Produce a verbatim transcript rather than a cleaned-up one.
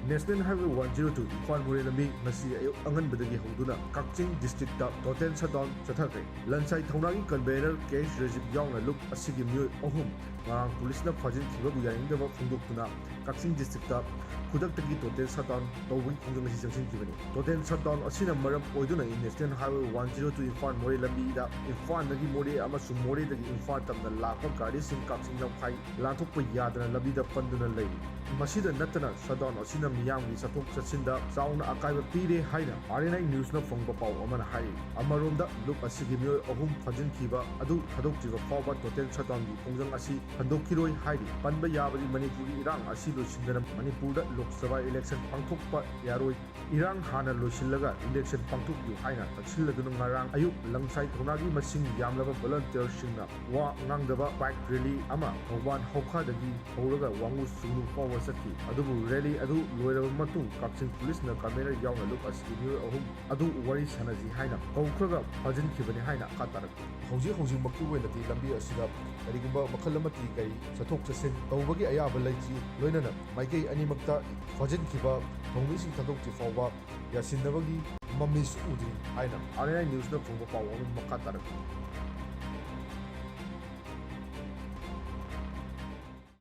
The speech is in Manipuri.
National Highway one zero two Imphal ꯃꯣꯔꯦ ꯂꯝꯕꯤ ꯉꯁꯤ ꯑꯌꯨꯛ ꯑꯉꯟꯕꯗꯒꯤ ꯍꯧꯗꯨꯅ ꯀꯛꯆꯤꯡ district ꯇ total shutdown ꯆꯠꯊꯈ꯭ꯔꯦ꯫ ꯂꯟꯁꯥꯏ ꯊꯧꯅꯥꯒꯤ convener ꯀꯦ ꯑꯦꯁ ꯔꯖꯤꯞ ꯌꯥꯎꯅ ꯂꯨꯞ ꯑꯁꯤꯒꯤ ꯃꯤꯑꯣꯏ ꯑꯍꯨꯝ ꯉꯔꯥꯡ ꯄꯨꯂꯤꯁꯅ ꯐꯥꯖꯤꯟꯈꯤꯕꯕꯨ ꯌꯥꯅꯤꯡꯗꯕ ꯐꯣꯡꯗꯣꯛꯇꯨꯅ ꯀꯛꯆꯤꯡ district ꯇ ꯈꯨꯗꯛꯇꯒꯤ total shutdown ꯇꯧꯕꯒꯤ ꯈꯣꯡꯖꯪ ꯑꯁꯤ ꯆꯪꯁꯤꯟꯈꯤꯕꯅꯤ꯫ Total shutdown ꯑꯁꯤꯅ ꯃꯔꯝ ꯑꯣꯏꯗꯨꯅ National Highway one zero two Imphal ꯃꯣꯔꯦ ꯂꯝꯕꯤꯗ ꯏꯝꯐꯥꯜꯗꯒꯤ ꯃꯣꯔꯦ ꯑꯃꯁꯨꯡ ꯃꯣꯔꯦꯗꯒꯤ ꯏꯝꯐꯥꯜ ꯇꯝꯅ ꯂꯥꯛꯄ ꯒꯥꯔꯤꯁꯤꯡ ꯀꯛꯆꯤꯡ ꯂꯝꯈꯥꯏ ꯂꯥꯟꯊꯣꯛꯄ ꯌꯥꯗꯅ ꯂꯝꯕꯤꯗ ꯄꯟꯗꯨꯅ ꯂꯩꯔꯤ꯫ ꯃꯁꯤꯗ ꯅꯠꯇꯅ shutdown ꯑꯁꯤꯅ ꯃꯤꯌꯥꯝꯒꯤ ꯆꯠꯊꯣꯛ ꯆꯠꯁꯤꯟꯗ ꯆꯥꯎꯅ ꯑꯀꯥꯏꯕ ꯄꯤꯔꯦ ꯍꯥꯏꯅ R N I News ꯅ ꯐꯪꯕ ꯄꯥꯎ ꯑꯃꯅ ꯍꯥꯏꯔꯤ꯫ ꯑꯃꯔꯣꯝꯗ ꯂꯨꯞ ꯑꯁꯤꯒꯤ ꯃꯤꯑꯣꯏ ꯑꯍꯨꯝ ꯐꯥꯖꯤꯟꯈꯤꯕ ꯑꯗꯨ ꯊꯥꯗꯣꯛꯇ꯭ꯔꯤꯕ ꯐꯥꯎꯕ total shutdown ꯒꯤ ꯈꯣꯡꯖꯪ ꯑꯁꯤ ꯍꯟꯗꯣꯛꯈꯤꯔꯣꯏ ꯍꯥꯏꯔꯤ꯫ ꯄꯟꯕ ꯌꯥꯕꯗꯤ ꯃꯅꯤꯄꯨꯔꯒꯤ ꯏꯔꯥꯡ ꯑꯁꯤ ꯂꯣꯏꯁꯤꯟꯗꯅ ꯃꯅꯤꯄꯨꯔꯗ ꯂꯣꯛ ꯁꯚꯥ election ꯄꯥꯡꯊꯣꯛꯄ ꯌꯥꯔꯣꯏ꯫ ꯏꯔꯥꯡ ꯍꯥꯟꯅ ꯂꯣꯏꯁꯤꯜꯂꯒ election ꯄꯥꯡꯊꯣꯛꯄꯤꯌꯨ ꯍꯥꯏꯅ ꯅꯛꯁꯤꯜꯂꯗꯨꯅ ꯉꯔꯥꯡ ꯑꯌꯨꯛ ꯂꯪꯁꯥꯏ ꯊꯧꯅꯥꯒꯤ ꯃꯁꯤꯡ ꯌꯥꯝꯂꯕ volunteer ꯁꯤꯡꯅ ꯋꯥ ꯉꯥꯡꯗꯕ bike rally ꯑꯃ ꯊꯧꯕꯥꯜ ꯍꯧꯈꯥꯗꯒꯤ ꯍꯧꯔꯒ ꯋꯥꯉꯨ ꯁꯨꯡꯅꯨ ꯐꯥꯎꯕ ꯆꯠꯈꯤ꯫ ꯑꯗꯨꯕꯨ rally ꯑꯗꯨ ꯂꯣꯏꯔꯕ ꯃꯇꯨꯡ ꯀꯛꯆꯤꯡ ꯄꯨꯂꯤꯁꯅ convener ꯌꯥꯎꯅ ꯂꯨꯞ ꯑꯁꯤꯒꯤ ꯃꯤꯑꯣꯏ ꯑꯍꯨꯝ ꯑꯗꯨ ꯋꯥꯔꯤ ꯁꯥꯟꯅꯁꯤ ꯍꯥꯏꯅ ꯀꯧꯈ꯭ꯔꯒ ꯐꯥꯖꯤꯟꯈꯤꯕꯅꯤ ꯍꯥꯏꯅ ꯃꯈꯥ ꯇꯥꯔꯛꯂꯤ꯫ ꯍꯧꯖꯤꯛ ꯍꯧꯖꯤꯛꯃꯛꯀꯤ ꯑꯣꯏꯅꯗꯤ ꯂꯝꯕꯤ ꯑꯁꯤꯗ ꯀꯔꯤꯒꯨꯝꯕ ꯃꯈꯜ ꯑꯃꯠꯇꯒꯤ ꯒꯥꯔꯤ ꯆꯠꯊꯣꯛ ꯆꯠꯁꯤꯟ ꯇꯧꯕꯒꯤ ꯑꯌꯥꯕ ꯂꯩꯇ꯭ꯔꯤ꯫ ꯂꯣꯏꯅꯅ ꯃꯥꯏꯀꯩ ꯑꯅꯤꯃꯛꯇ ꯐꯥꯖꯤꯟꯈꯤꯕ ꯊꯧꯃꯤꯁꯤꯡ ꯊꯥꯗꯣꯛꯇ꯭ꯔꯤ ꯐꯥꯎꯕ ꯌꯥꯁꯤꯟꯅꯕꯒꯤ ꯃꯃꯤꯁꯨ ꯎꯗ꯭ꯔꯤ ꯍꯥꯏꯅ R N I News ꯅ ꯐꯪꯕ ꯄꯥꯎ ꯑꯃ ꯃꯈꯥ ꯇꯥꯔꯛꯂꯤ꯫